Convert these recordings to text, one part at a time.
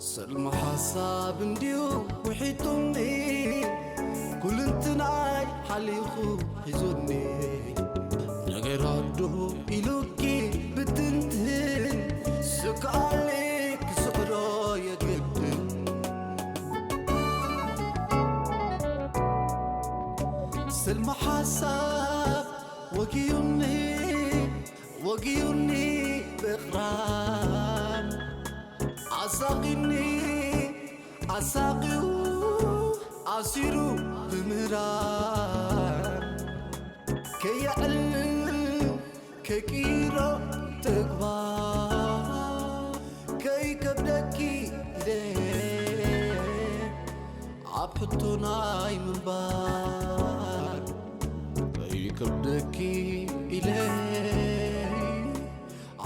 ሰልሚ ሓሳብ እንድዩ ውሒጡኒ፣ ኩልንትናይ ሓሊኹ ሒዙኒ። ነገር ኣዱ ኢሉኪ ብትንትን፣ ስክኣሊ ክስዕሮ የግድን። ሰልሚ ሓሳብ ወጊዩኒ፣ ወጊዩኒ ብቕራን፣ ኣሳቒኒ ኣሳቒዩ ኣሲሩ ብምህራን፣ ከየዕልል ከይቅይሮ ተግባር፣ ከይከብደኪ ኢለ ኣብ ሕቶ ናይ ምንባር፣ ከይከብደኪ ኢለ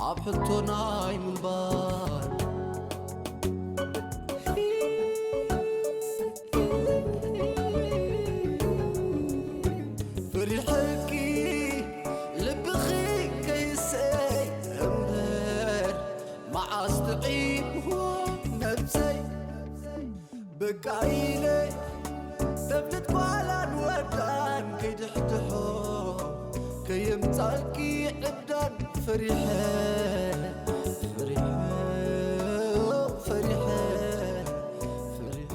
ኣብ ሕቶ ናይ ምንባር። ፈሪሐኪ ልብኺ ከይሰይ እምበር፣ መዓስ ጥዒምዎ ነብሰይ። በቃ ኢለ ተፍልጥ ጓላን ወዳን ከይድሕድሖ፣ ከየምጻልኪ ዕብዳን ፈሪሐ፣ ፈሪሐ፣ ፈሪሐ፣ ፈሪሐ።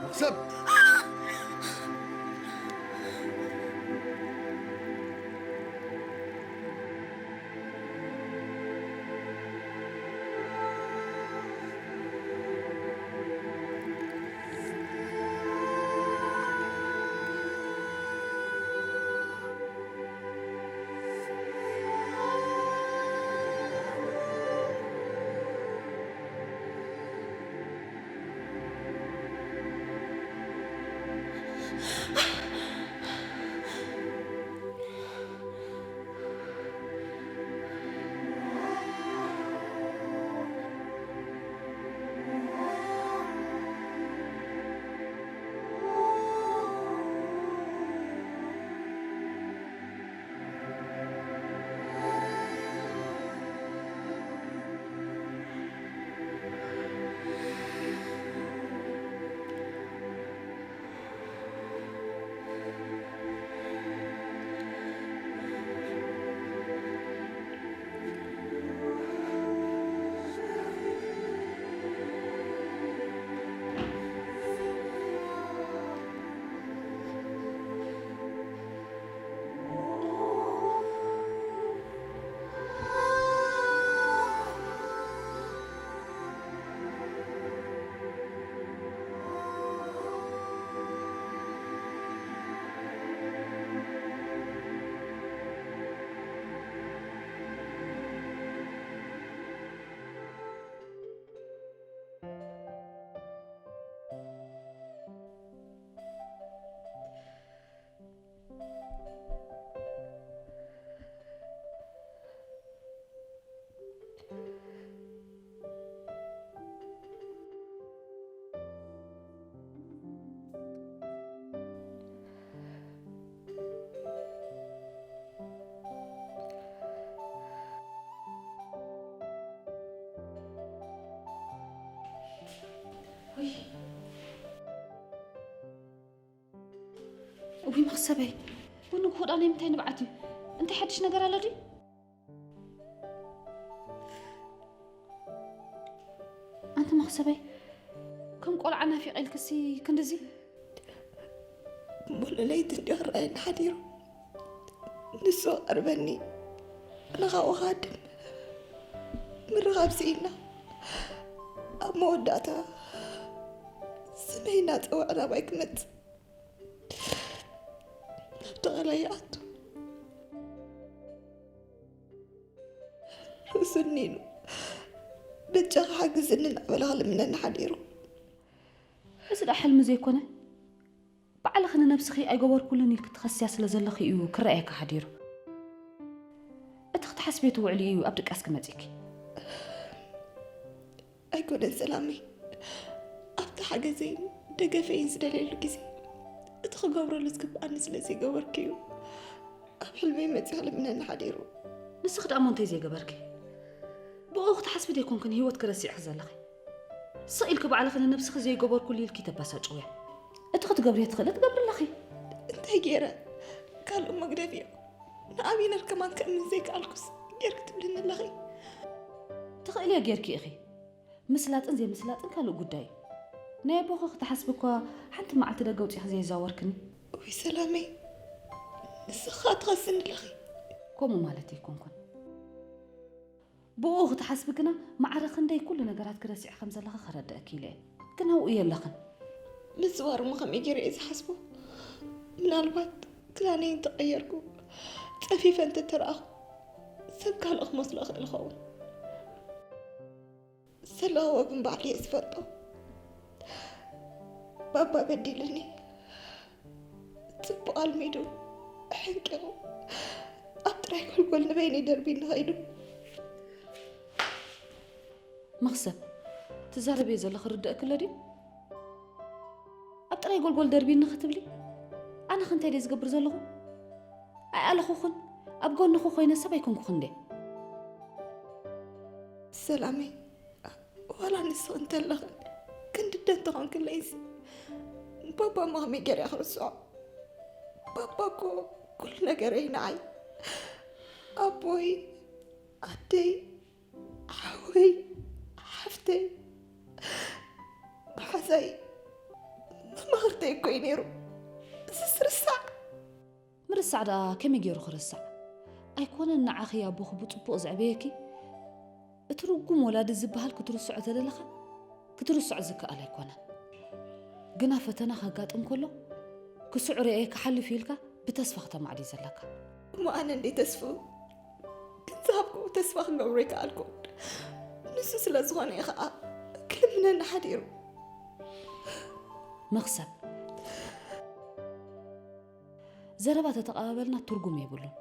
መኽሰብ! እውይ መኽሰበይ፣ ቡን ክኹዳ ናይ ምንታይ ንብዓት እዩ? እንታይ ሓድሽ ነገር ኣሎ ድዩ? ኣነ እቲ መኽሰበይ ከም ቆልዓ ናፊቐ ኢልክሲ ክንድዚ? ሙሉ ለይቲ እንዲዮ ክረኣየኒ ሓዲሩ። ንሱ ቀርበኒ፣ ንኻኡ ኻድም ምርኻብ ስኢና። ኣብ መወዳእታ ስመይ እናጸውዐ ናባይ ክመጽእ ናብቲ ቐላይ ይኣቱ። ርእሱ እኒኑ፣ በጃኻ ሓግዝኒ እናበለ ክልምነኒ ሓዲሩ። እዚ ደኣ ሕልሚ ዘይኮነ? ባዕልኺ ንነብስኺ ኣይገበርኩሉን ኢልኪ ትኸስያ ስለ ዘለኺ እዩ ክረኣየኪ ሓዲሩ። እቲ ክትሓስብዮ ትውዕሊ እዩ ኣብ ድቃስኪ መጺእኪ። ኣይኮነን ሰላመይ፣ ኣብቲ ሓገዘይን ደገፈይን ዝደልየሉ ግዜ፣ እቲ ክገብረሉ ዝግብኣኒ ስለ ዘይገበርኩ እዩ ኣብ ሕልመይ መጺኡ ክልምነኒ ሓዲሩ። ንስኺ ደኣ እሞ እንታይ ዘይገበርኪ? ብኡ ክትሓስቢ ደይኮንክን ህይወትኪ ረሲዕኺ ዘለኺ? ስቕ ኢልኪ ባዕልኺ ንነብስኺ ዘይገበርኩሉ ኢልኪ ተባሳጭውያ። እቲ ክትገብርዮ ትኽእሊ ትገብሪ ኣለኺ። እንታይ ገይረ? ካልእ እሞ ግደፍዮ። ንኣቢነር ከማን ከእምን ዘይከኣልኩስ ጌርኪ ትብልኒ ኣለኺ። ትኽእልዮ ጌርኪ ኢኺ። ምስላጥን ዘይምስላጥን ካልእ ጉዳይ እዩ። ናይ ኣቦኺ ክትሓስቢ እኳ ሓንቲ መዓልቲ ደገ ኣውጺእኺ ዘየዛወርክኒ። ውይ ሰላመይ፣ ንስኻ ትኸስኒ ኣለኺ። ከምኡ ማለት ኣይኮንኩን። ብኡ ክትሓስቢ ግና ማዕረ ክንደይ ኩሉ ነገራት ክረስዒ ከም ዘለኺ ክረድአኪ ኢለ እየ። ግን ኣብኡ የለኽን። ምዝዋር እሞ ከመይ ገይረ እየ ዝሓስቦ? ምናልባት ክዳነይ እንተቐየርኩ፣ ጸፊፈ እንተተረኣኹ፣ ሰብ ካልእ ክመስሎ እኽእል እኸውን። ዘለኽዎ ግን ባዕሉ እየ ዝፈልጦ። ባባ በዲሉኒ። ጽቡቕ ኣልሚዱ፣ ሕንቂቑ፣ ኣብ ጥራይ ጎልጎል ንበይነይ ደርቢኒ ኸይዱ። መኽሰብ፣ ትዛረብዮ ዘለኺ ርድእኪ ኣሎ ድዩ? ኣብ ጥራይ ጎልጎል ደርቢኒ ክትብሊ? ኣነ ኸ እንታይ ድየ ዝገብር ዘለኹ? ኣይኣለኹኽን፣ ኣብ ጎንኺ ኮይነ ሰብ ኣይኮንኩኽን ድየ? ሰላመይ፣ ዋላ ንስኺ እንተለኽን ክንዲ ደን ተኾንክለይሲ፣ ባባ እሞ ከመይ ገይረ እየ ክርስዖ? ባባ እኮ ኩሉ ነገረይ ንዓይ። ኣቦይ፣ ኣደይ፣ ሓወይ፣ ሓፍተይ፣ መሓዛይ፣ መማኽርተይ እኮ እዩ ነይሩ። እዚስ ርሳዕ? ምርሳዕ ደኣ ከመይ ገይሩ ክርሳዕ? ኣይኮነን ንዓኺ ኣቦኺ ብጽቡቕ ዘዕበየኪ? እቲ ርጉም ወላዲ ዝበሃል ክትርስዖ ተደለኻ፣ ክትርስዖ ዝከኣል ኣይኮነን። ግና ፈተና ከጋጥም ከሎ፣ ክስዕሮ እየ ክሓልፍ ኢልካ ብተስፋ ክተማዕድ እዩ ዘለካ። እሞ ኣነ እንዴ ተስፍኡ? ግን ዝሃብክዎ ተስፋ ክገብሮ ኣይከኣልኩን። ንሱ ስለ ዝኾነ እየ ኸኣ ክልምነኒ ሓዲሩ። መኽሰብ፣ ዘረባ ተተቐባበልና ትርጉም የብሉን።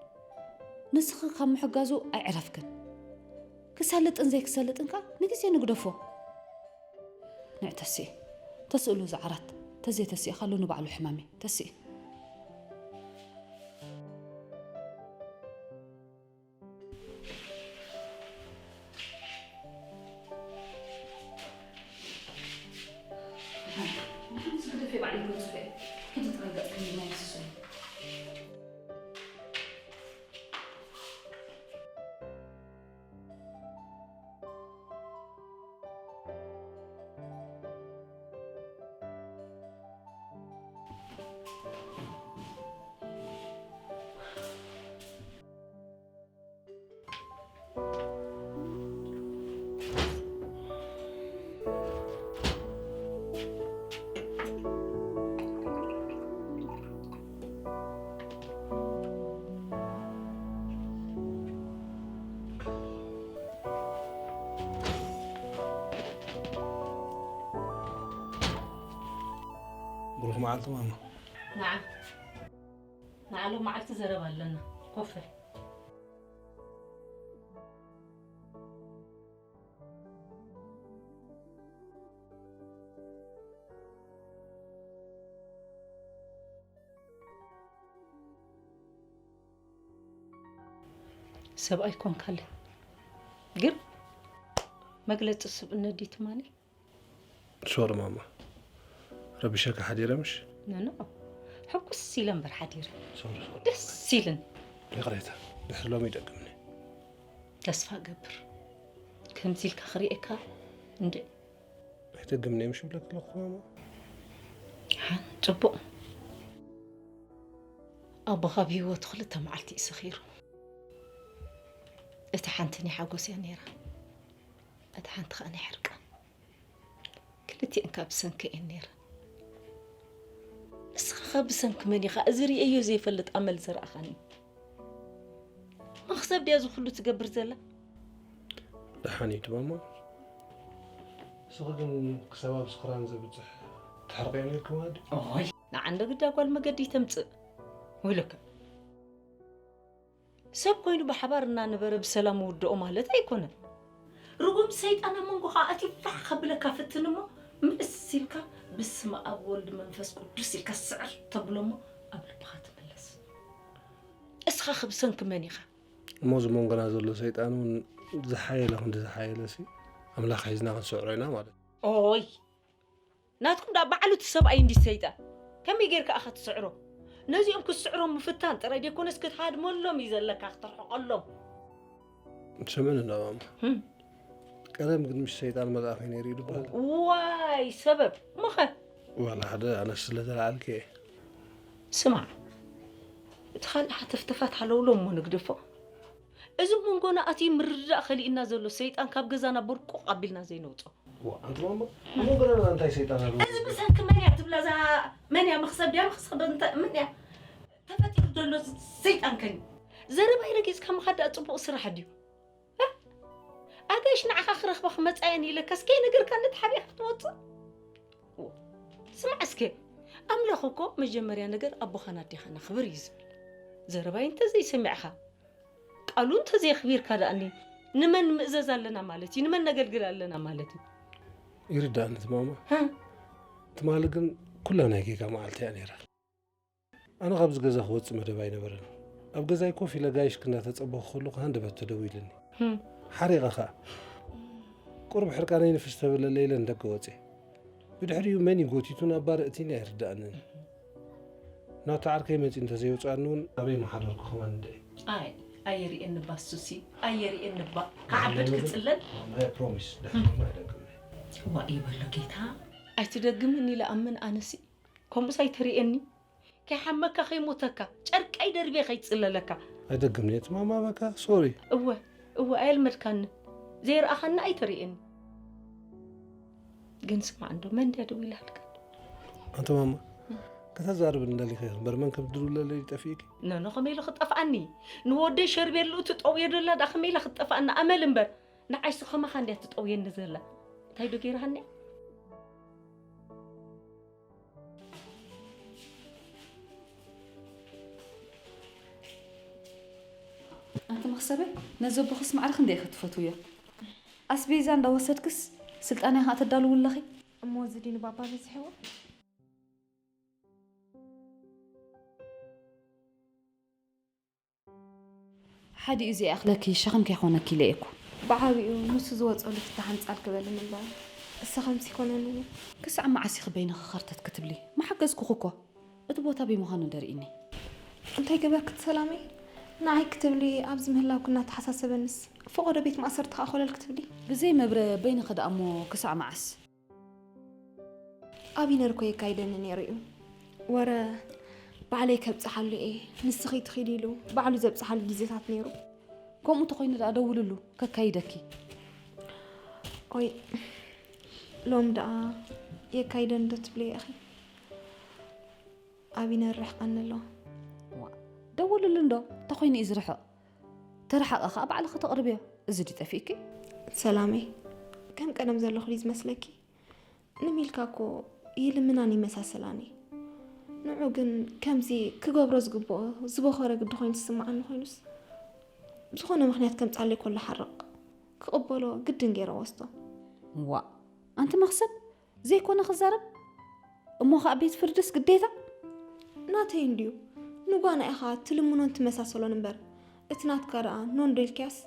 ንስኺ ካብ ምሕጋዙ ኣይዕረፍክን። ክሰልጥን ዘይክሰልጥን ከኣ ንግዜ ንግደፎ። ንዕ ተስኢ፣ ተስእሉ እዚ ዓራት፣ ተዘይተሲእኻሉ ንባዕሉ ሕማም እዩ። ተስኢ። ብሩኽ መዓልቲ ማማ። ንዓ፣ ንዓ፣ ሎም መዓልቲ ዘረባ ኣለና። ኮፍ በል። ሰብኣይ ኮንካለይ። ግን መግለጺ ስብእነት ድዩ ትማሊ? ሶሪ ማማ፣ ረቢሸካ ሓዲረ ምሽ? ኖ፣ ኖ። ሕጉስ ኢለ እምበር ሓዲረ። ሶሪ፣ ሶሪ። ደስ ኢልን። ይቕሬታ፣ ድሕሪ ሎሚ ይደግምኒ። ተስፋ እገብር። ከምዚ ኢልካ ክርእየካ እንደ ትደግምኒ እየ ምሽ ይብለኪ ኣለኹ ማማ። ሓን ጽቡቕ። ኣቦኻ ኣብ ህይወቱ ክልተ መዓልቲ እዩ ሰኺሩ። እቲ ሓንቲ ናይ ሓጎስ እያ ነይራ፣ እቲ ሓንቲ ከዓ ናይ ሕርቃን። ክልቲኤን ከዓ ብሰንኪ እየን ነይረን። ንስኻ ኸ ብሰንኪ መን ኢኻ እዚ ርእየዮ ዘይፈልጥ ኣመል ዘርኣኻኒ? መኽሰብ ድያ እዚ ኩሉ ትገብር ዘላ? ደሓን እዩ ማማ። ንስኺ ግን ክሳብ ኣብ ስኽራን ዘብፅሕ ትሕርቀዮ ነርኪ ማለት ድዩ? ኦይ፣ ንዓንደ ግዳ ጓል መገዲ ተምፅእ ውልከ ሰብ ኮይኑ ብሓባር እናነበረ ብሰላም ውድኦ ማለት ኣይኮነን። ርጉም ሰይጣን ኣብ መንጎኻ ኣትዩ ፋሕ ከብለካ ፍትን እሞ ምእስ ኢልካ ብስመ ኣብ ወልድ መንፈስ ቅዱስ ኢልካ ስዕር ተብሎ እሞ ኣብ ልብኻ ትምለስ። እስኻ ከ ብሰንኪ መን ኢኻ? እሞ እዚ መንጎና ዘሎ ሰይጣን እውን ዝሓየለ ክንዲ ዝሓየለ ሲ ኣምላኽ ሒዝና ክንስዕሮ ኢና ማለት እዩ። ኦይ ናትኩም ዳ ባዕሉ እቲ ሰብኣይ እንዲ ሰይጣን ከመይ ጌርካ ኢኻ ትስዕሮ? ነዚኦም ክትስዕሮም ምፍታን ጥራይ ደይኮነስ ክትሃድመሎም እዩ ዘለካ፣ ክትርሕቐሎም። ስምዕኒ እንዳ ማማ፣ ህም። ቀደም ግን ምሽ ሰይጣን መልኣኽ እዩ ነይሩ እዩ ዝበሃል። ዋይ ሰበብ እሞኸ ዋላ ሓደ ኣነስ ስለ ዘለዓልኪ እየ። ስማዕ፣ እቲ ካልእ ሃተፍተፋት ሃለውሎ እሞ ንግደፎ። እዚ መንጎና ኣትዩ ምርድዳእ ከሊእና ዘሎ ሰይጣን ካብ ገዛና ቦርቁቕ ኣቢልና ዘይነውፅኦ። ዋ ኣንቲ ማማ፣ እሞ ገረና እንታይ ሰይጣን ኣሎ? እዚ ብሰንኪ መን እያ ትብላ እዛ? መን እያ መኽሰብ ድያ መኽሰብ እንታይ ምን እያ ተፈጢሩ ዘሎ እዚ ሰይጣን ከኒ? ዘረባይ ረጊፅካ ምኻድ ደኣ ፅቡቕ ስራሕ ድዩ? እ? ኣጋይሽ ንዓኻ ክረኽባ ክመፃ እየን ኢለካስ ከይነገርካኒ ተሓቢእካ ክትወፅእ? ዎ፣ ስማዕ እስከ፣ ኣምላኽ እኮ መጀመርያ ነገር ኣቦኻን ኣዴኻን ኣኽብር እዩ ዝብል። ዘረባይ እንተዘይሰሚዕካ ቃሉ እንተዘየኽቢርካ ደኣኒ ንመን ንምእዘዝ ኣለና ማለት እዩ? ንመን ነገልግል ኣለና ማለት እዩ? ይርዳእኒ እቲ ማማ። ሃ? ትማሊ ግን ኩላ ናይ ጌጋ መዓልቲ እያ ነይራ። ኣነ ካብዚ ገዛ ክወፅእ መደብ ኣይነበረን። ኣብ ገዛይ ኮፍ ኢለ ጋይሽ ክናተፀበኹ ከለኹ ሃንደበት ተደዊሉኒ። ህም። ሓሪቐ ኸኣ። ቁሩብ ሕርቃነይ ንፍስ ተብለለ ኢለ ንደገ ወፅየ። ብድሕሪኡ መን እዩ ጎቲቱ ናብ ባር እቲኒ ኣይርዳእንን። ናቱ ዓርከይ መፂኡ እንተዘየውፅኣኒ እውን ኣበይ ምሓደርኩ ከማን እንድዒ። ኣይ ኣየርእየኒ እባ ሱሲ ኣየርእየኒ እባ ክዓብድ ክፅለል። ናይ ፕሮሚስ ድሕሪ ኣይደግም። ዋእ ይበሎ ጌታ። ኣይትደግምን ኢለ ኣምን ኣነሲ ከምኡስ ኣይተርእየኒ። ከይሓመካ ከይሞተካ ጨርቀይ ደርብየ ከይፅለለካ። ኣይደግምን እየ ትማማ በቃ ሶሪ። እወ እወ ኣየልመድካንን። ዘይረኣኻኒ ኣይተርእየኒ። ግን ስማዕ እንዶ መን ድያ ደዊላልካ? ኣንቲ ማማ ከተዛርብኒ ደሊኺ እምበር መን ከም ትድውለለይ ጠፊእኪ? ነኖ ከመይ ኢሉ ክጠፍኣኒ? ንወደይ ሸርቤሉ ትጠውዮ ደላ ዳ ከመይ ኢላ ክትጠፍኣኒ ኣመል እምበር ንዓይሲ ከማኻ እንድያ ትጠውየኒ ዘላ። እንታይ ዶ ገይራሃኒ? ኣንቲ መኽሰበይ ነዚ ኣቦኽስ ማዕረ ክንደይ ኢኺ ትፈትውዮ? ኣስቤዛ እንዳወሰድክስ ስልጣንያ ኸዓ ተዳልው ኣለኺ? እሞ እዚ ድዩ ንባባ በዚሕዎ? ሓዲኡ ዘይኣኽለኪ ሸኽም ከይኾነኪ ኢለ እየ እኮ። ብዓቢኡ ንሱ ዝወፀሉ ፍታሕ ኣምፃልኪ በልኒ እምበር እሰ ከምዚ ይኮነኒ እየ። ክሳዕ መዓስ ኢኺ በይንኺ ኸርተት ክትብሊ? ምሓገዝኩኺ እኮ። እቲ ቦታ ኣበይ ምዃኑ እንዶ ርኢኒ። እንታይ ገበርኪ እቲ ሰላመይ? ንዓይ ክትብሊ ኣብዚ ምህላውኪ እናተሓሳሰበንስ ፈቖዶ ቤት ማእሰርቲ ኸኣ ኮለል ክትብሊ? ብዘይ መብረ በይንኺ ደኣ እሞ ክሳዕ መዓስ? ኣቢነር እኮ የካይደኒ ነይሩ እዩ። ወረ ባዕለይ ከብጽሓሉ እየ፣ ንስኺ ትኺዲ ኢሉ ባዕሉ ዘብጽሓሉ ግዜታት ነይሩ። ከምኡ እንተኾይኑ ደኣ ደውልሉ፣ ከካይደኪ። ኦይ፣ ሎም ደኣ የካይደኒ ዶ ትብልዮ ኢኺ? ኣቢነር ርሕቐኒ ኣሎ። ዋ፣ ደውልሉ እንዶ፣ እንተኾይኑ እዩ ዝርሕቕ። ተረሓቐ ኸኣ ባዕልኺ ተቕርብዮ። እዚ ድዩ ጠፊእኪ? ሰላመይ፣ ከም ቀደም ዘለኹ ድዩ ዝመስለኪ? ንሚልካ እኮ ይልምናን ይመሳሰላን እዩ። ንዑ ግን ከምዚ ክገብሮ ዝግብኦ ዝበኾረ ግዲ ኮይኑ ዝስምዓኒ ኮይኑስ፣ ዝኾነ ምኽንያት ከምጻለይ ኮሎ ሓርቕ ክቕበሎ ግድን ገይረ ወስዶ። ዋእ፣ ኣንቲ መኽሰብ ዘይኮነ ክዛረብ እሞ ኸኣ ቤት ፍርድስ ግዴታ? ናተይ እንድዩ፣ ንጓና ኢኻ ትልምኖን ትመሳሰሎን እምበር፣ እቲ ናትካ ደኣ ኖንዶ ኢልካያስ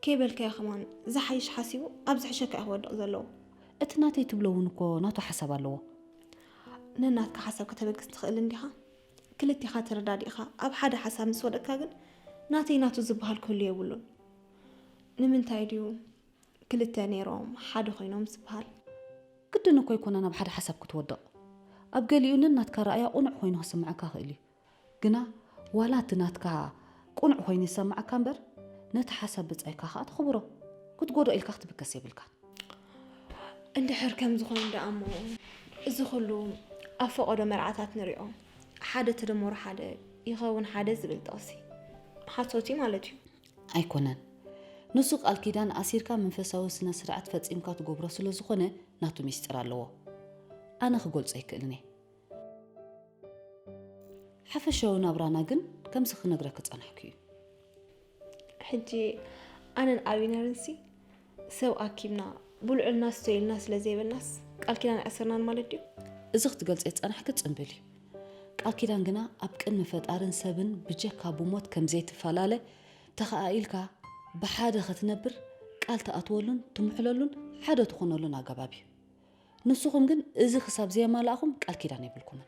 ከይበልካዮ ከማን ዝሓይሽ ሓሲቡ ኣብ ዝሕሸካ እዩ ክወድቕ ዘለዎ። እቲ ናተይ ትብሎ እውን እኮ ናቱ ሓሳብ ኣለዎ። ነናትካ ሓሳብ ከተበግስ ትኽእል እንዲኻ። ክልቴኻ ተረዳዲእኻ ኣብ ሓደ ሓሳብ ምስ ወደቅካ ግን ናተይ ናቱ ዝበሃል ክህሉ የብሉን። ንምንታይ ድዩ ክልተ ነይሮም ሓደ ኮይኖም ዝበሃል? ግድን እኮ ኣይኮነን ኣብ ሓደ ሓሳብ ክትወድቕ። ኣብ ገሊኡ ነናትካ ረኣያ ቅኑዕ ኮይኑ ክስምዓካ ይኽእል እዩ። ግና ዋላ እቲ ናትካ ቅኑዕ ኮይኑ ይሰምዓካ እምበር፣ ነቲ ሓሳብ ብጻይካ ከኣ ተኽብሮ። ክትጎድኦ ኢልካ ክትብከስ የብልካን። እንድሕር ከምዚ ኮይኑ ደኣ እሞ፣ እዚ ኩሉ ኣብ ፈቐዶ መርዓታት ንሪኦ፣ ሓደ ተደመሩ ሓደ ይኸውን ሓደ ዝብል ጥቕሲ ሓሶት እዩ ማለት እዩ። ኣይኮነን። ንሱ ቃል ኪዳን ኣሲርካ መንፈሳዊ ስነ ስርዓት ፈጺምካ ትገብሮ ስለ ዝኾነ ናቱ ሚስጥር ኣለዎ። ኣነ ክገልጾ ኣይክእልን እየ። ሓፈሻዊ ናብራና ግን ከምዚ ክነግረኪ ጸናሕኩ እዩ። ሕጂ ኣነን ኣቢነርንሲ ሰብ ኣኪብና ብልዑልና ስቶይልና ስለ ዘይበልናስ ቃል ኪዳን ኣይኣሰርናን ማለት ድዩ? እዚ ክትገልጸ ጸናሕኪ ጽምብል እዩ። ቃል ኪዳን ግና ኣብ ቅድሚ ፈጣርን ሰብን ብጀካ ብሞት ከም ዘይትፈላለ ተኸኣኢልካ ብሓደ ክትነብር ቃል ትኣትወሉን ትምሕለሉን ሓደ ትኾነሉን ኣገባብ እዩ። ንስኹም ግን እዚ ክሳብ ዘየማላእኹም ቃል ኪዳን የብልኩምን።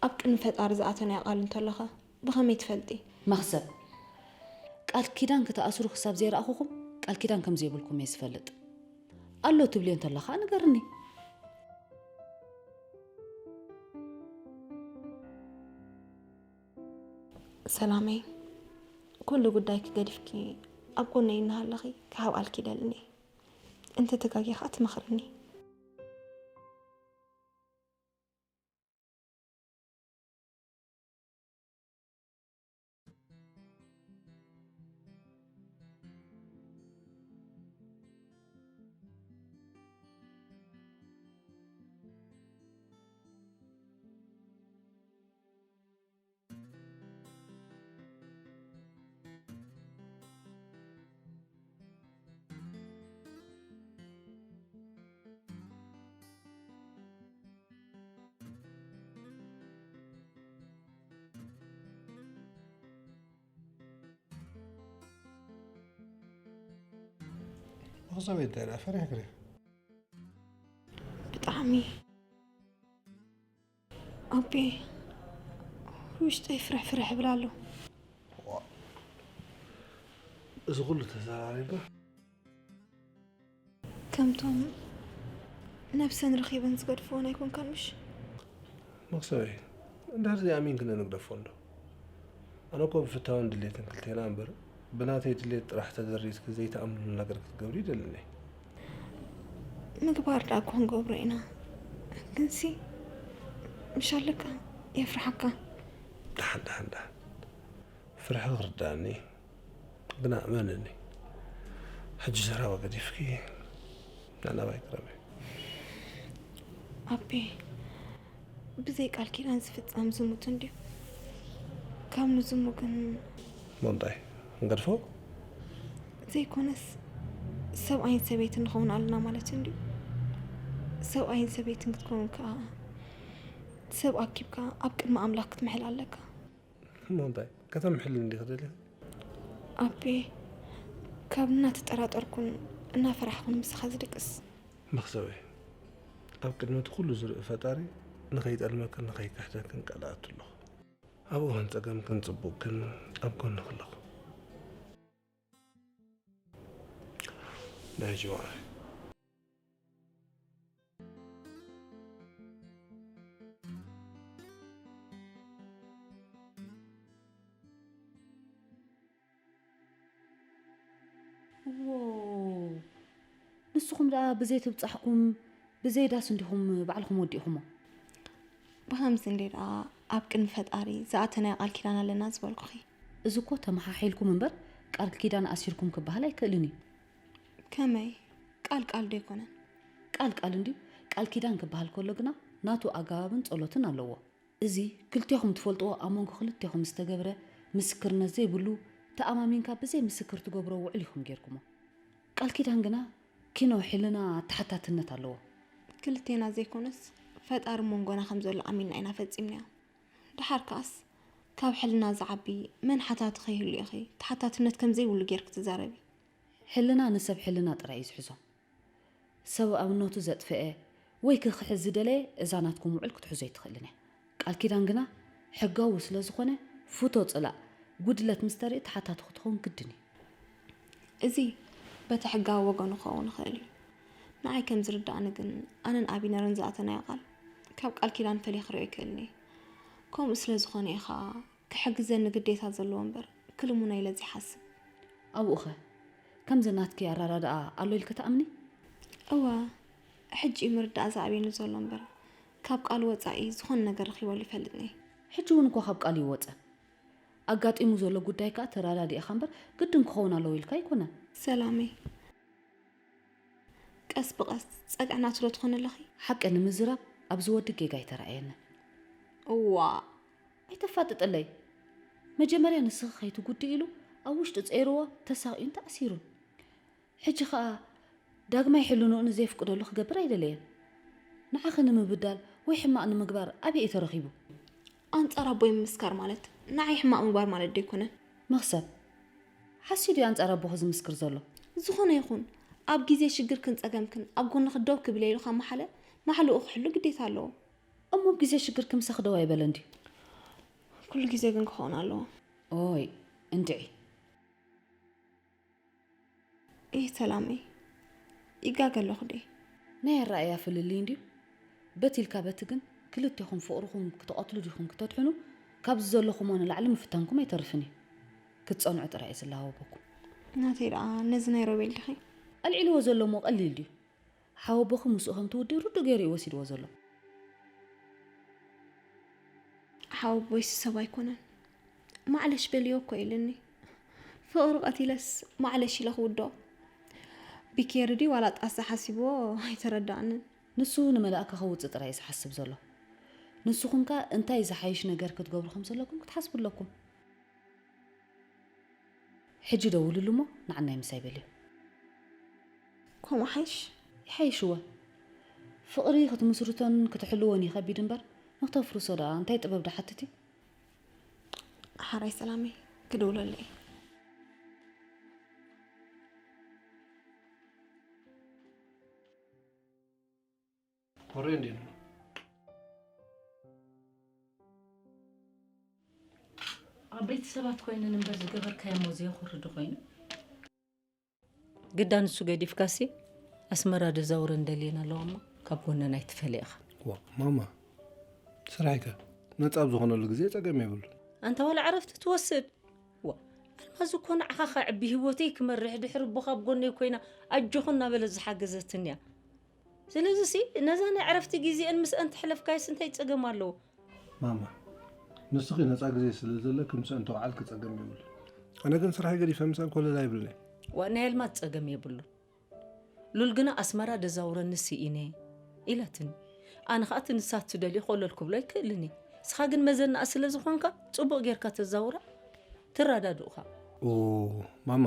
ኣብ ቅድሚ ፈጣሪ ዝኣተናዮ ቃል እንተሎኸ ብኸመይ ትፈልጢ? መኽሰብ፣ ቃል ኪዳን ክትኣስሩ ክሳብ ዘይረኣኹኹም ቃል ኪዳን ከም ዘይብልኩም እየ ዝፈልጥ። ኣሎ ትብልዮ እንተሎ ኸኣ ንገርኒ። ሰላመይ፣ ኩሉ ጉዳይኪ ገዲፍኪ ኣብ ጎነይ እናሃለኺ ክሓብኣልኪ ይደልን እየ። እንተ ተጋግየ ኸኣ ትመኽርኒ። መኽሰበይ እንታይ ደኣ ፈሪሕክኒ? ብጣዕሚ። ኣቤ፣ ውሽጠይ ፍርሕ ፍርሕ ይብል ኣሎ። ዋ፣ እዚ ኩሉ ተዘራሪብና? ከምቶም ነብሰን ረኺበን ዝገድፍወን ኣይኮንካን ምሽ? መኽሰበይ፣ እንድሕር ዘይኣሚንክኒ ንግደፎ እንዶ። ኣነ እኮ ብፍታውን ድሌትን ክልቴና እምበር፣ ብናተይ ድሌት ጥራሕ ተደሪትኪ ዘይትኣምንሉ ነገር ክትገብሪ ይደልን እየ። ምግባር ደኣ እኮ ክንገብሮ ኢና። ግንሲ ምሽ ኣለካ የፍርሓካ። ደሓን፣ ደሓን፣ ደሓን። ፍርሒ ክርዳእኒ፣ ግና እመንኒ። ሕጂ ዘረባ ገዲፍኪ ናብ ናባይ ቅረቢ። ኣቤ፣ ብዘይ ቃል ኪዳን ዝፍጸም ዝሙት እንድዩ። ካብ ንዝሙ ግን እሞ እንታይ ክንገድፎ? ዘይኮነስ ሰብኣይን ሰበይትን ንኸውን ኣለና ማለት እንድዩ። ሰብኣይን ሰበይትን ክትከውን ከኣ ሰብ ኣኪብካ ኣብ ቅድሚ ኣምላኽ ክትምሕል ኣለካ። እሞ እንታይ ከተምሕልኒ እንዲኺ ደሊኺ? ኣቤ፣ ካብ እናተጠራጠርኩን እናፈራሕኩን ምሳኻ ዝድቅስ። መኽሰበይ፣ ኣብ ቅድሚ እቲ ኩሉ ዝርኢ ፈጣሪ ንኸይጠልመክን ንኸይክሕደክን ቃል እኣቱ ኣለኹ። ኣብ እዋን ጸገምክን ጽቡቕክን ኣብ ጎንኺ ኣለኹ። ናይ ጅማዕ። ዎ፣ ንስኹም ደኣ ብዘይ ትብጻሕኩም ብዘይ ዳስ እንዲኹም ባዕልኹም ወዲእኹሞ። ብኸምዚ እንዴ ደኣ ኣብ ቅድሚ ፈጣሪ ዝኣተናዮ ቃል ኪዳን ኣለና ዝበልኩኺ። እዚ እኮ ተመሓሒልኩም እምበር ቃል ኪዳን ኣሲርኩም ክበሃል ኣይክእልን እዩ። ከመይ? ቃል ቃል ዶ ኣይኮነን? ቃል ቃል እንድዩ። ቃል ኪዳን ክበሃል ከሎ ግና ናቱ ኣገባብን ጸሎትን ኣለዎ። እዚ ክልቴኹም ትፈልጥዎ ኣብ መንጎ ክልቴኹም ዝተገብረ ምስክርነት ዘይብሉ ተኣማሚንካ ብዘይ ምስክር ትገብሮ ውዕል ኢኹም ጌርኩሞ። ቃል ኪዳን ግና ኪኖ ሕልና ተሓታትነት ኣለዎ። ክልቴና ዘይኮነስ ፈጣሪ መንጎና ከም ዘሎ ኣሚንና ኢና ፈጺምናዮ። ደሓር ከኣስ ካብ ሕልና ዝዓቢ መን ሓታቲ ከይህሉ ኢኺ ተሓታትነት ከም ዘይብሉ ጌርኪ ትዛረቢ። ሕልና ንሰብ ሕልና ጥራይ እዩ ዝሕዞ። ሰብ ኣብነቱ ዘጥፍአ ወይ ክኽሕስ ዝደለየ እዛ ናትኩም ውዕል ክትሕዞ ኣይትኽእልን እያ። ቃል ኪዳን ግና ሕጋዊ ስለ ዝኾነ ፍቶ ጽላእ ጉድለት ምስ ተርኢ ተሓታቲ ክትኸውን ግድን እዩ። እዚ በቲ ሕጋዊ ወገኑ ክኸውን ይኽእል እዩ። ንዓይ ከም ዝርዳእኒ ግን፣ ኣነን ኣቢነርን ዝኣተናዮ ቃል፣ ካብ ቃል ኪዳን ፈልየ ክሪኦ ኣይክእልን እየ። ከምኡ ስለ ዝኾነ እዩ ኸኣ፣ ክሕግዘኒ ግዴታ ዘለዎ እምበር፣ ክልምኖ ኢለ ዘይሓስብ። ኣብኡኸ፣ ከምዚ ናትኪ ኣረዳድኣ ኣሎ ኢልኪ ትኣምኒ? እወ፣ ሕጂ እዩ ምርዳእ ዝኣብየኒ ዘሎ እምበር፣ ካብ ቃል ወጻኢ ዝኾነ ነገር ረኺበሉ ይፈልጥን እየ። ሕጂ እውን እኳ ካብ ቃል ይወጸ። ኣጋጢሙ ዘሎ ጉዳይ ከኣ ተረዳዲእኻ እምበር፣ ግድን ክኸውን ኣለዎ ኢልካ ኣይኮነን። ሰላመይ፣ ቀስ ብቐስ ጸግዒ ናቱ ዶ ትኾኒ ኣለኺ? ሓቂ ንምዝራብ፣ ኣብዚ ወዲ ጌጋ ኣይተራእየንን። እዋ፣ ኣይተፋጥጥለይ። መጀመርያ ንስኺ ከይትጉድኢ ኢሉ ኣብ ውሽጢ ጸይርዎ፣ ተሳቒዩን ተኣሲሩን። ሕጂ ኸኣ ዳግማይ ሕልንኡ ንዘየፍቅደሉ ክገብር ኣይደለየን። ንዓኺ ንምብዳል ወይ ሕማቕ ንምግባር ኣበይ እዩ ተረኺቡ? ኣንጻር ኣቦይ ምምስካር ማለት ንዓይ ሕማቕ ምግባር ማለት ዶ ኣይኮነን? መኽሰብ፣ ሓሲዩ ድዩ ኣንጻር ኣቦኺ ዝምስክር ዘሎ? ዝኾነ ይኹን፣ ኣብ ግዜ ሽግርክን ጸገምክን ኣብ ጎንኺ ደው ክብል እየ ኢሉ ካብ መሓለ፣ ማሕልኡ ክሕሉ ግዴታ ኣለዎ። እሞ ኣብ ግዜ ሽግርኪ ምሳኺ ደው ኣይበለን ድዩ? ኩሉ ግዜ ግን ክኸውን ኣለዎ። ኦይ፣ እንድዒ። ኢህ ሰላመይ፣ ይጋገ ኣለኹ ድየ? ናይ ኣረኣእያ ፍልልይ እንድዩ። በቲ ኢልካ በቲ ግን፣ ክልቴኹም ፍቕርኹም ክትቐትሉ ዲኹም ክተድሕኑ፣ ካብዚ ዘለኹሞ ንላዕሊ ምፍታንኩም ኣይተርፍን እዩ። ክትጸንዑ ጥራይ እየ ዝላበወኩም። ናተይ ደኣ ነዚ ናይ ሮቤል ዲኺ? ኣልዒልዎ ዘሎ እሞ ቀሊል ድዩ? ሓወቦኺ ምስኡ ከም ትውድእ ርዱእ ገይሩ እዩ ወሲድዎ ዘሎ። ሓወቦይስ ሰብ ኣይኮነን። ማዕለሽ በልዮ እኮ ኢሉኒ። ፍቕሪ ቀቲለስ ማዕለሽ ኢለ ክውድኦ። ቢኬሪ ድዩ ዋላ ጣሳ ሓሲብዎ ኣይተረድኣንን። ንሱ ንመላእካ ከውጽእ ጥራይ እዩ ዝሓስብ ዘሎ። ንስኹም ከኣ እንታይ ዝሓይሽ ነገር ክትገብሩ ከም ዘለኩም ክትሓስቡ ኣለኩም። ሕጂ ደውልሉ እሞ ንዓናይ ምሳይ በልዮ። ከምኡ ሓይሽ? ይሓይሽወ። ፍቕሪ ክትምስርቶን ክትሕልዎን እዩ ከቢድ እምበር፣ ንክተፍርሶ ደኣ እንታይ ጥበብ ድሓትት እዩ? ሓራይ ሰላመይ፣ ክድውለሉ እየ። ኮሬ እንዴት ነው? ዓበይቲ ሰባት ኮይነን እምበር ዝገበርካዮ እሞ ዘየኹሪ ዶ ኮይኑ? ግዳ ንሱ ገዲፍካሲ ኣስመራ ደዛውረን ደልየን ኣለዋ እሞ ካብ ጎነን ኣይትፈለ ኢኻ። ዋ፣ ማማ፣ ስራሕከ ነጻ ኣብ ዝኾነሉ ግዜ ጸገም የብሉን። ኣንታ ዋላ ዕረፍቲ ትወስድ? ዋ፣ ኣልማዝ እኮ ንዓኻ ከዕቢ ህይወተይ ክመርሕ ድሕሪ እቦኻ ኣብ ጎነይ ኮይና ኣጆኹ እናበለት ዝሓገዘትኒ እያ። ስለዚሲ ነዛ ናይ ዕረፍቲ ግዜአን ምስአን ተሕለፍካዮስ እንታይ ጸገም ኣለዎ? ማማ፣ ንስኺ ነጻ ግዜ ስለ ዘለኪ ምስአን ተውዓልኪ ጸገም የብሉን። ኣነ ግን ስራሐይ ገዲፈ ምስአን ኮለል ኣይብልን እየ። ዋ፣ ናይ ኣልማዝ ጸገም የብሉን። ሉል ግና ኣስመራ ደዛውረኒ ስኢነ ኢላትኒ። ኣነ ኸኣ እቲ ንሳ ትደልዮ ኮለል ክብሎ ኣይክእልን እየ። ንስኻ ግን መዘናኣ ስለ ዝኾንካ ጽቡቕ ጌርካ ተዛውራ፣ ትረዳድኡኻ። ኦ፣ ማማ፣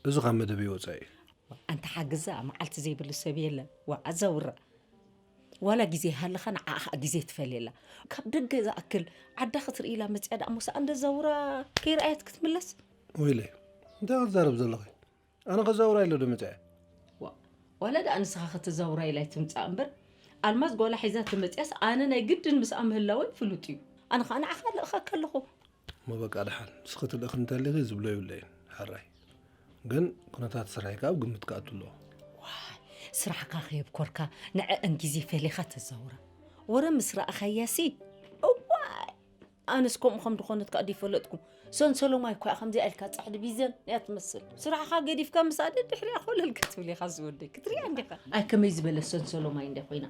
እዚ ካብ መደበይ ወጻኢ እዩ። ኣንታ ሓግዛ መዓልቲ ዘይብሉ ሰብ የለን። ዋ፣ ኣዛውራ። ዋላ ግዜ ይሃልኻ ንዓኣ ኸኣ ግዜ ትፈልየላ። ካብ ደገ ዝኣክል ዓዳ ክትርኢ ኢላ መጽያ ደኣ ሞሳ እንደ ዘውራ ከይረኣየት ክትምለስ? ወይለይ፣ እንታይ ክትዛረብ ዘለኺ? ኣነ ከዛውራ ኢለ ዶ መጽያ? ዋ፣ ዋላ ደኣ ንስኻ ከተዛውራ ኢላ ኣይትምጻእ እምበር፣ ኣልማዝ ጓላ ሒዛ ተመጽያስ ኣነ ናይ ግድን ምስኣ ምህላወይ ፍሉጥ እዩ። ኣነ ኸኣ ንዓኻ ልእኸካ ኣለኹ። እሞ በቃ ደሓን፣ ንስኺ ትልእኺ እንተሊኺ ዝብሎ የብለይን፣ ሕራይ። ግን ኩነታት ስራሕኪ ኣብ ግምት ክኣቱ ኣለዎ። ዋይ፣ ስራሕካ ከየብኮርካ ንዐአን ግዜ ፈሊኻ ተዛውራ። ወረ ምስ ረኣኻያሲ፣ እዋይ! ኣነስ ከምኡ ከም ዝኾነት ከኣ ድይፈለጥኩ። ሰንሰሎማይ እኳ ከምዚኣ ኢልካ ጻሕዲ ቢዘን እያ ትመስል። ስራሕኻ ገዲፍካ ምስ ኣደ ድሕሪኣ ኮለል ክትብል ኢኻ ዝወደይ። ክትሪኣ እንዲኻ። ኣይ ከመይ ዝበለ ሰንሰሎማይ እንደ ኮይና።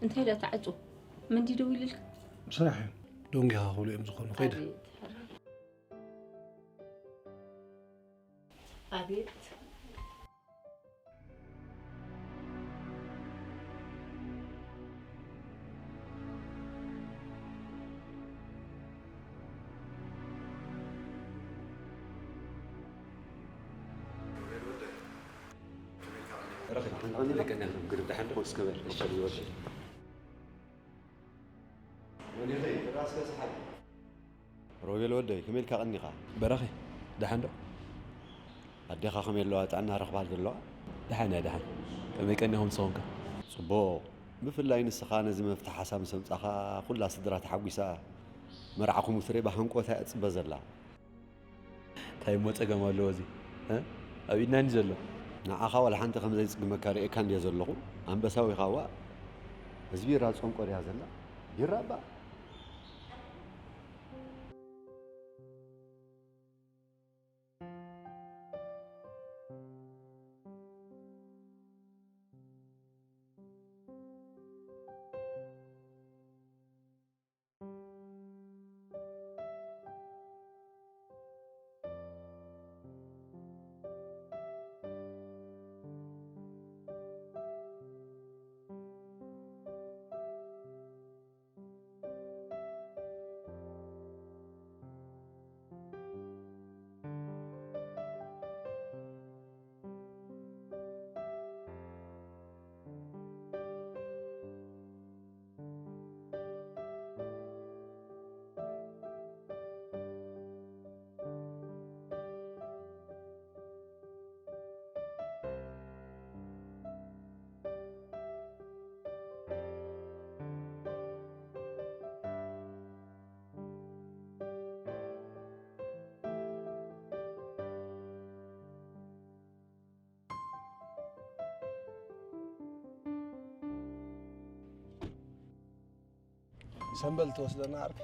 እንታይ ደኣ ተዓጹ? መን ድዩ ደዊሉልካ? ስራሕ እዮም። ዶንጊኻ ክብሉ እዮም ዝኾኑ። ከይደ። ኣቤት፣ ኣቤት። ሮቤል ወደይ፣ ከመይ ኢልካ ቀኒኻ? በራኺ፣ ደሓን ዶ? ኣዴኻ ከመይ ኣለዋ? ጥዕና ረኽባ ዶ ኣለዋ? ደሓን እያ፣ ደሓን። ከመይ ቀኒኹም ንስኹም ከ? ጽቡቕ። ብፍላይ ንስኻ ነዚ መፍትሒ ሓሳብ ምስ ኣምጻኻ፣ ኩላ ስድራ ተሓጒሳ መርዓኹም ክትርኢ ብሃንቀውታ እያ ትጽበ ዘላ። እንታይ እሞ ጸገም ኣለዎ እዚ? እ? ኣብ ኢድና እንዲ ዘሎ። ንዓኻ ዋላ ሓንቲ ከም ዘይጽግመካ ርእየካ እንድየ ዘለኹ። ኣንበሳዊ ኢኻ ዋእ። እዚ ቢራ ጸንቆር እያ ዘላ። ቢራ እባ። ሰንበል ትወስደና ዓርኪ።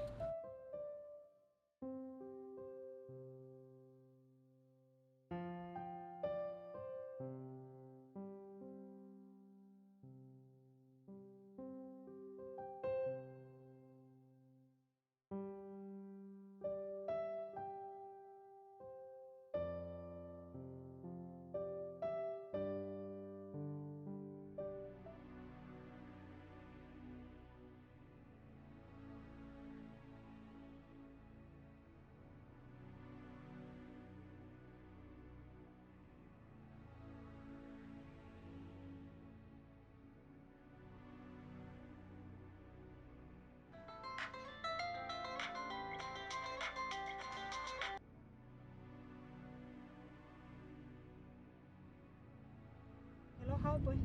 ሄሎ ሓወቦይ።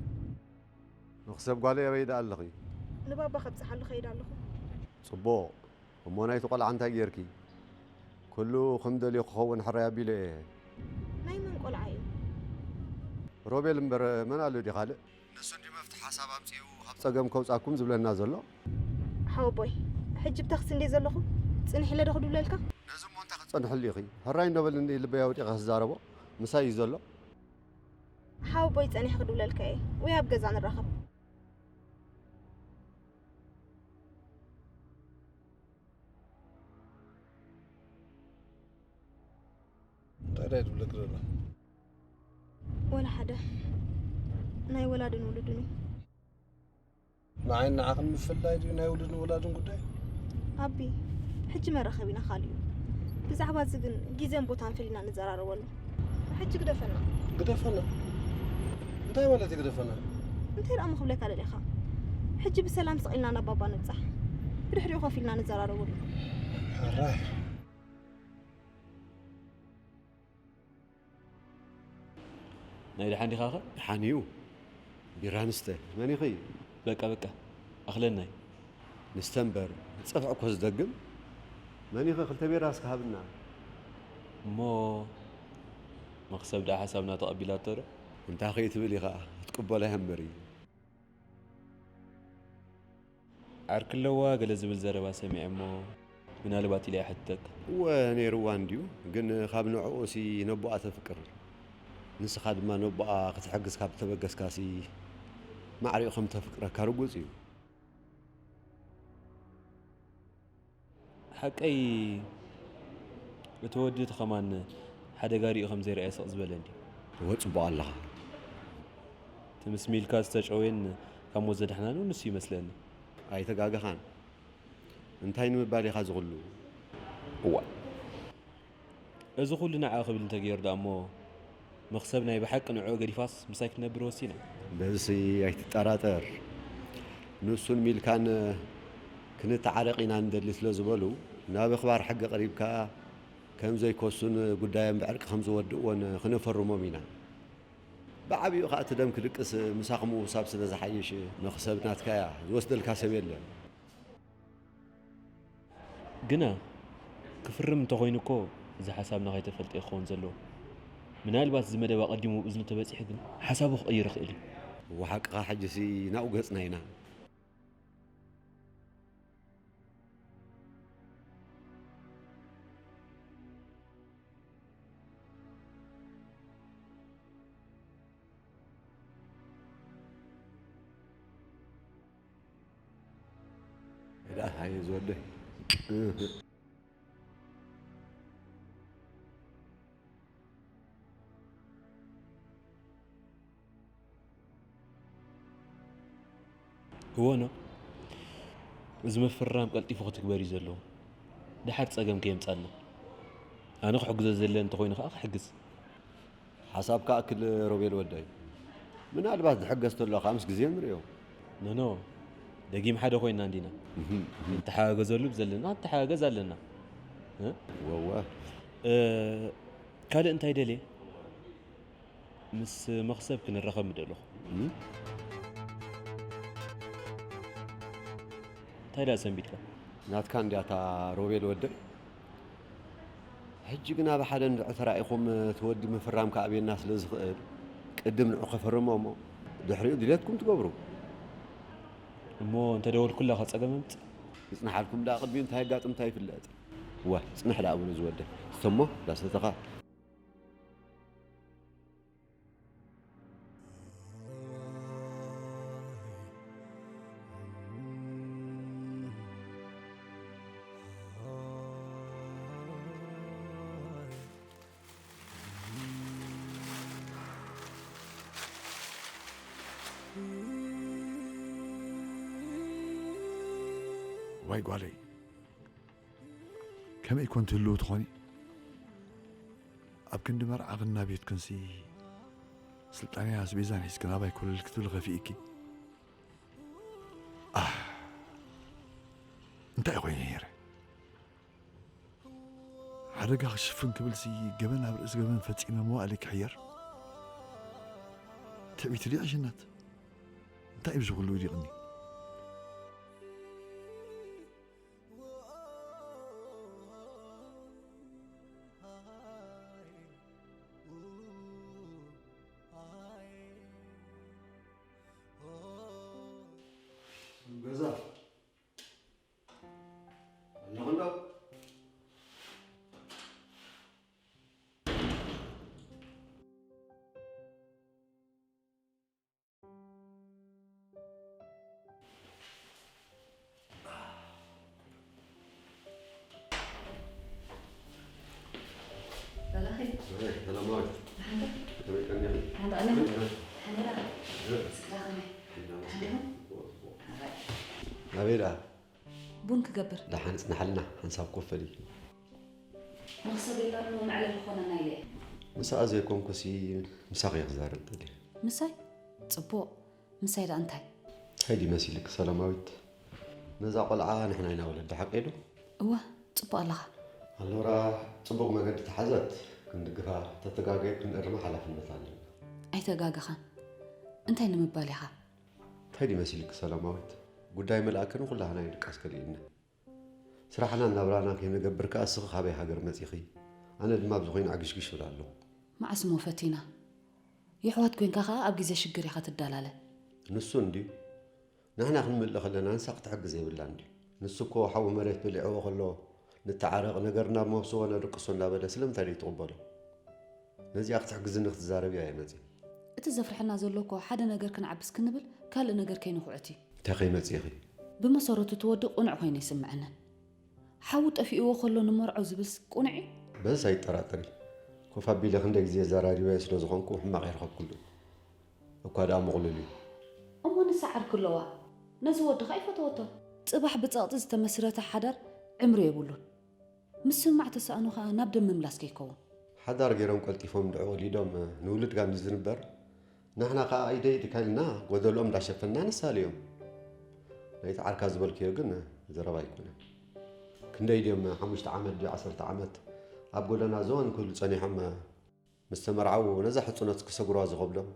መኽሰብ ጓለይ ኣበይ ደኣ ኣለኺ? ንባባ ከብጽሓሉ ከይድ ኣለኹ። ጽቡቕ። እሞ ናይቲ ቆልዓ እንታይ ጌርኪ? ኩሉ ከም ደልዮ ክኸውን ሕራይ ኣቢለ እየ። ናይ መን ቆልዓ እዩ? ሮቤል እምበር መን ኣሎ ድዩ ካልእ? ንሱ እንዲ መፍትሒ ሓሳብ ኣምጺኡ ካብ ጸገም ከውጻኩም ዝብለና ዘሎ። ሓወቦይ፣ ሕጂ ብታክሲ እንዴ ዘለኹ ጽንሕ ኢለ ዶ ክድውለልካ? ነዚ እሞ እንታይ ክትጸንሕሉ ኢኺ? ሕራይ እንዶ በልኒ ልበይ ኣውዲቐ ክዛረቦ ምሳይ እዩ ዘሎ። ሓወቦይ ጸኒሐ ክድውለልካ እየ ወይ ኣብ ገዛ ንራኸብ። እንታይ ድያ ትብለኪ ዘላ? ወላ ሓደ። ናይ ወላድን ውሉድን እዩ። ንዓይን ንዓኽን ምፍልላይ ድዩ ናይ ውሉድን ወላድን ጉዳይ? ኣቢ፣ ሕጂ መራኸቢና ካልእ እዩ። ብዛዕባ እዚ ግን ግዜን ቦታን ፈሊና ንዘራረበሉ። ሕጂ ግደፈና። ግደፈና? እንታይ ማለት እዩ ግደፈና? እንታይ ደኣ እሞ ክብለካ ደሊኻ? ሕጂ ብሰላም ስቕ ኢልና ናብ ባባ ንብጻሕ። ብድሕሪኡ ኮፍ ኢልና ንዘራረበሉ። ሕራይ። ናይ ደሓን ዲኻኸ? ደሓን እዩ። ቢራ ንስተ። መን ኢኺ? በቃ፣ በቃ። ኣኽለናይ። ንስተ እምበር፣ ጸፍዒ እኮ ዝደግም። መን ኢኺ? ክልተ ቢራ እስከ ሃብና። እሞ መኽሰብ ደኣ ሓሳብና ተቐቢላቶ ዶ? እንታይ ከይትብል ኢኻ? ክትቅበሎ እያ እምበሪ። ዓርኪ ኣለዋ ገለ ዝብል ዘረባ ሰሚዐ እሞ ምናልባት ኢለ እየ ሕተተካ። እወ ነይርዋ እንድዩ፣ ግን ካብ ንዕኡሲ ነቦኣ ተፍቅር። ንስኻ ድማ ነቦኣ ክትሕግዝ ካብ ተበገስካሲ ማዕሪኡ ከም ተፍቅረካ ርጉጽ እዩ። ሓቀይ እቲ ወዲ እቲ ከማን ሓደጋ ሪኡ ከም ዘይረኣየ ስቕ ዝበለ እንድዩ። እወ ጽቡቕ ኣለኻ። እቲ ምስ ሚልካ ዝተጨወየን ካብ ሞት ዘድሓናን ንሱ ይመስለኒ። ኣይተጋገኻን። እንታይ ንምባል ኢኻ እዚ ኩሉ? እዋእ። እዚ ኩሉ ንዓ ክብል እንተገይሩ ደኣ እሞ መኽሰብ ናይ ብሓቂ ንዕኡ ገዲፋስ ምሳይ ክትነብር ወሲና። በዚ ኣይትጠራጠር። ንሱን ሚልካን ክንተዓረቕ ኢና ንደሊ ስለ ዝበሉ ናብ ኣኽባር ሕጊ ቀሪብካ ከም ዘይከሱን ጉዳዮም ብዕርቂ ከም ዝወድእዎን ክነፈርሞም ኢና። ብዓቢኡ ኸኣ እቲ ደም ክድቅስ ምሳኹም ምውሳብ ስለ ዝሓይሽ መኽሰብ ናትካ እያ፣ ዝወስደልካ ሰብ የለን። ግና ክፍርም እንተኾይኑ እኮ እዚ ሓሳብና ከይተፈልጠ ይኸውን ዘለዎ። ምናልባት እዚ መደብ ኣቐዲሙ እዝኑ ተበጺሑ ግን ሓሳቡ ክቕይር ይኽእል እዩ። እወ ሓቅኻ፣ ሕጂሲ ናብኡ ገጽና ኢና። ደኣ ሃየ ዝወደይ። እወ ኖ፣ እዚ ምፍርራም ቀልጢፉ ክትግበር እዩ ዘለዎ። ደሓር ጸገም ከየምጻልና። ኣነ ክሕግዞ ዘለኒ እንተኾይኑ ከኣ ክሕግዝ። ሓሳብካ ኣክል ሮቤል ወደይ። ምናልባት ዝሕገዝ ተሎ ከኣ ምስ ግዜ ንርእዮ። ኖ ኖ፣ ደጊም ሓደ ኮይና እንዲና። እህም፣ እህም። እንተሓጋገዘሉ ብዘለና፣ እንተሓጋገዝ ኣለና። እ? ወወ። እ፣ ካልእ እንታይ ደልየ? ምስ መኽሰብ ክንራኸብ ምደለኹ። እም? እንታይ ደኣ ሰንቢድካ? ናትካ እንድያ እታ ሮቤል ወደይ። ሕጂ ግና ብሓደ እንድዒ ተራኢኹም እቲ ወዲ ምፍራም ክኣብየና ስለ ዝኽእል፣ ቅድም ንዑ ከፈርሞ እሞ ድሕሪኡ ድሌትኩም ትገብሩ። እሞ እንተ ደወልኩላ ከ ጸገም የምጽእ? ይጽንሓልኩም ደኣ፣ ቅድሚኡ እንታይ የጋጥም እንታይ ይፍለጥ። እዋ፣ ጽንሕ ደኣ ብሉ ዝወደ። ስተሞ ዳሰተኻ። ዋይ ጓለይ፣ ከመይ ኮን ትህልው ትኾኒ? ኣብ ክንዲ መርዓኽን ናቤትክንሲ ስልጣንያ ኣስቤዛን ሒዝክን ኣባይ ኮለል ክትብል ኸፊእኪ። ኣህ፣ እንታይ ኾይነ ነይረ? ሓደጋ ክሽፍን ክብልሲ ገበን ኣብ ርእሲ ገበን ፈጺመ መዋእለይ ክሕየር? ትዕቢት ድዩ ዕሽነት? እንታይ እዩ እዚ ኩሉ ወዲቕኒ? ገዛ ኣለኹ እንዶ። በላኺ። ሰላማዊ። ደሓን ዶ? ከመይ ቀኒኺ? ደሓን ዶ ቀኒኺ? ደሓን። ደሓን ዶ? ደሓን። ስድራ ከመይ? ደሓን። ደሓን ዲኹም? ጽቡቕ፣ ጽቡቕ። ኣራይ። ናበይ ደኣ? ቡን ክገብር። ደሓን ጽናሕልና፣ ሓንሳብ ኮፍ በሊ። መኽሰብ የላን፣ መዕለቢ ክኾነና ኢለ እየ። ምሳኣ ዘይኮንኩሲ፣ ምሳኺ እየ ክዛረብ ደልየ። ምሳይ? ጽቡቕ። ምሳይ ደኣ እንታይ? እንታይ ድዩ መሲልኪ ሰላማዊት? ነዛ ቆልዓ ንሕና ኢና ወለዳ፣ ሓቀይ ዶ? እወ፣ ጽቡቕ ኣለኻ። ኣሎራ ጽቡቕ መገዲ ተሓዘት፣ ክንድግፋ፣ ተተጋገየት ክንእርማ ሓላፍነት ኣለና። ኣይተጋገኻን። እንታይ ንምባል ኢኻ? እንታይ ድዩ መሲልኪ ሰላማዊት? ጉዳይ መልኣከ ንኹላህና እዩ ድቃስ ከሊእና። ስራሕናን ናብራናን ከይንገብር ከኣ እስኺ ካበይ ሃገር መጺኺ? ኣነ ድማ ኣብዚ ኮይነ ዕግሽግሽ እብል ኣለኹ። መዓስ እሞ ፈቲና? የሕዋት ኮይንካ ከኣ ኣብ ግዜ ሽግር ኢኻ ትዳላለ። ንሱ እንድዩ። ንሕና ክንምልእ ከለና ንሳ ክትሕግዝ የብላን ድዩ? ንሱ እኮ ሓዊ መሬት በሊዕዎ ከሎ ንተዓረቕ፣ ነገርና ኣብ መብስቦ ነድቅሶ እንዳበለ ስለምንታይ ደይትቕበሎ? ነዚኣ ክትሕግዝኒ ክትዛረብ እያ እየ መጺእ። እቲ ዘፍርሐና ዘሎ እኮ ሓደ ነገር ክንዓብስ ክንብል ካልእ ነገር ከይንኹዕት እዩ። እንታይ ከይመጽእ ኢኺ? ብመሰረቱ እቲ ወዲ ቅኑዕ ኮይኑ ይስምዐንን። ሓዉ ጠፊእዎ ከሎ ንመርዖ ዝብልስ ቅኑዕ እዩ? በዚ ኣይጠራጠሪ። ኮፍ ኣቢለ ክንደይ ግዜ ዘራሪበዮ ስለ ዝኾንኩ ሕማቕ ኣይረኸብኩሉን። እኳ ደኣ ምቕሉል እዩ። እሞ ንሳ ዓርኪ ኣለዋ። ነዚ ወዲ ኸኣ ይፈተወቶ። ጽባሕ ብጸቕጢ ዝተመስረተ ሓዳር ዕምሪ የብሉን። ምስማዕ ተሳእኑ ኸኣ ናብ ደም ምምላስ ከይከውን። ሓዳር ገይሮም ቀልጢፎም እንድዒ ወሊዶም ንውሉድ ጋንዲ ዝንበር፣ ንሕና ኸኣ ኢደይ ድካ ኢልና ጎደልኦም እንዳሸፈንና ንሳለዮም። ናይቲ ዓርካ ዝበልክዮ ግን ዘረባ ኣይኮነን። ክንደይ ድዮም ሓሙሽተ ዓመት ድዩ ዓሰርተ ዓመት ኣብ ጎደና ዘወን ክብሉ ጸኒሖም ምስ ተመርዓዉ ነዛ ሕጽኖት ክሰግሩዋ ዝኸብዶም።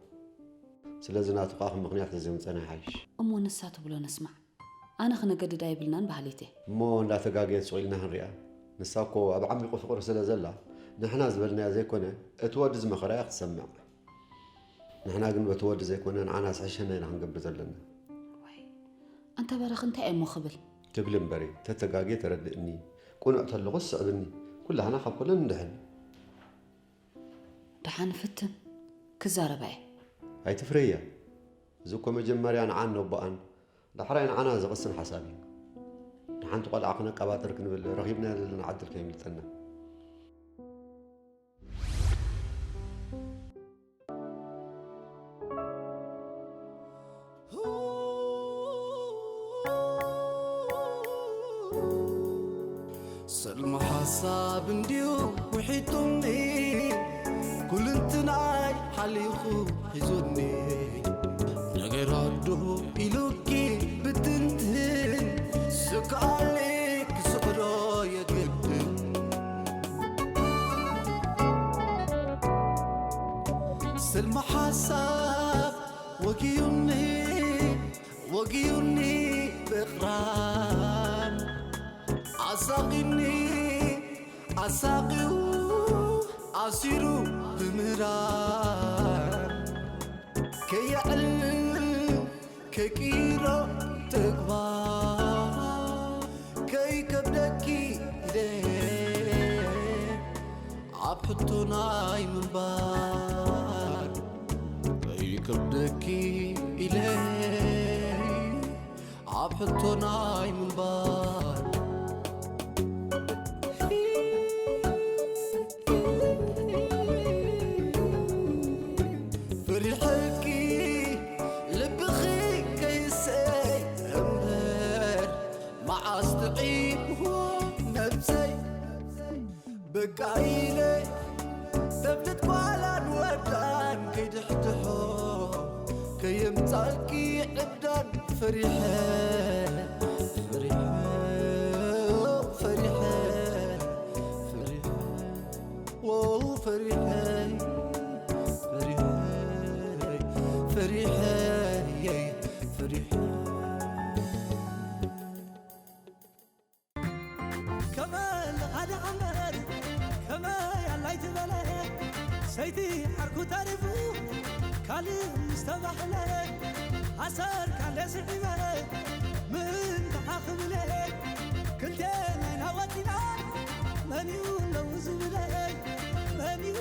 ስለዚ ናቱ ከኣ ከም ምኽንያት ተዘይምጸና ይሓይሽ። እሞ ንሳ ትብሎ ንስማዕ። ኣነ ክነገድዳ የብልናን በሃሊት እየ። እሞ እንዳተጋገየት ስቕ ኢልና ክንሪኣ። ንሳ እኮ ኣብ ዓሚቑ ፍቕሪ ስለ ዘላ፣ ንሕና ዝበልናዮ ዘይኮነ፣ እቲ ወዲ ዝመኸራ እያ ክትሰምዕ። ንሕና ግን በቲ ወዲ ዘይኮነ፣ ንዓና ዝሕሸና ኢና ክንገብር ዘለና። ወይ፣ ኣንተ በረኽ እንታይ እሞ ክብል? ትብሊ እምበሪ፣ ተተጋግየ ተረድእኒ። ቅኑዕ ተለኹስ ስዕብኒ። ኩላህና ካብ ኮለን ንድሕን። ደሓን ፍትን ክዛረባ እየ። ኣይትፍረያ። እዚ እኮ መጀመርያ ንዓን ነቦኣን፣ ዳሕራይ ንዓና ዘቕስን ሓሳብ እዩ። ንሓንቲ ቆልዓ ክነቀባጥር ክንብል ረኺብናዮ ዘለና ዕድል ከይምልጠና። ሰልሚ ሓሳብ እንድዩ ውሒጡኒ፣ ኩልንትናይ ሓሊኹ ሒዙኒ። ነገር ኣዶ ኢሉኪ ብትንትን፣ ስክኣሊ ክስዕሮ የግድን። ሰልሚ ሓሳብ ወጊዩኒ፣ ወጊዩኒ ብቕራን፣ ኣሳቒኒ ኣሳቒዩ ኣሲሩ ብምህራን። ከየዕልል ከይቅይሮ ተግባር፣ ከይከብደኪ ኢለ ኣብ ሕቶ ናይ ምንባር፣ ከይከብደኪ ኢለ ኣብ ሕቶ ናይ ምንባር። ፈሪሐኪ ልብኺ ከይሰይ እምበር፣ መዓስ ጥዒምዎ ነብሰይ። በቃ ኢለ ተብልት ጓላን ወዳን፣ ከይድሕድሖ ከየምጻልኪ ዕብዳን። ፈሪሐ፣ ፈሪሐ፣ ፈሪሐ፣ ፈሪሐ፣ ዎ፣ ፈሪሐ፣ ፈሪሐ፣ ፈሪሐ፣ ፈሪሐ። ከመ ለኻዲ ዓመር፣ ከመ ያላይ ትበለ፣ ሰይቲ ዓርኩ ተሪፉ፣ ካልእ ምስ ተባህለ፣ ኣሰር ካለ ስዒበ፣ ምእንቲ ሓኽብለ፣ ክልቴና ኢና ወጺና፣ መን እዩ ለዉ ዝብለ፣ መን እዩ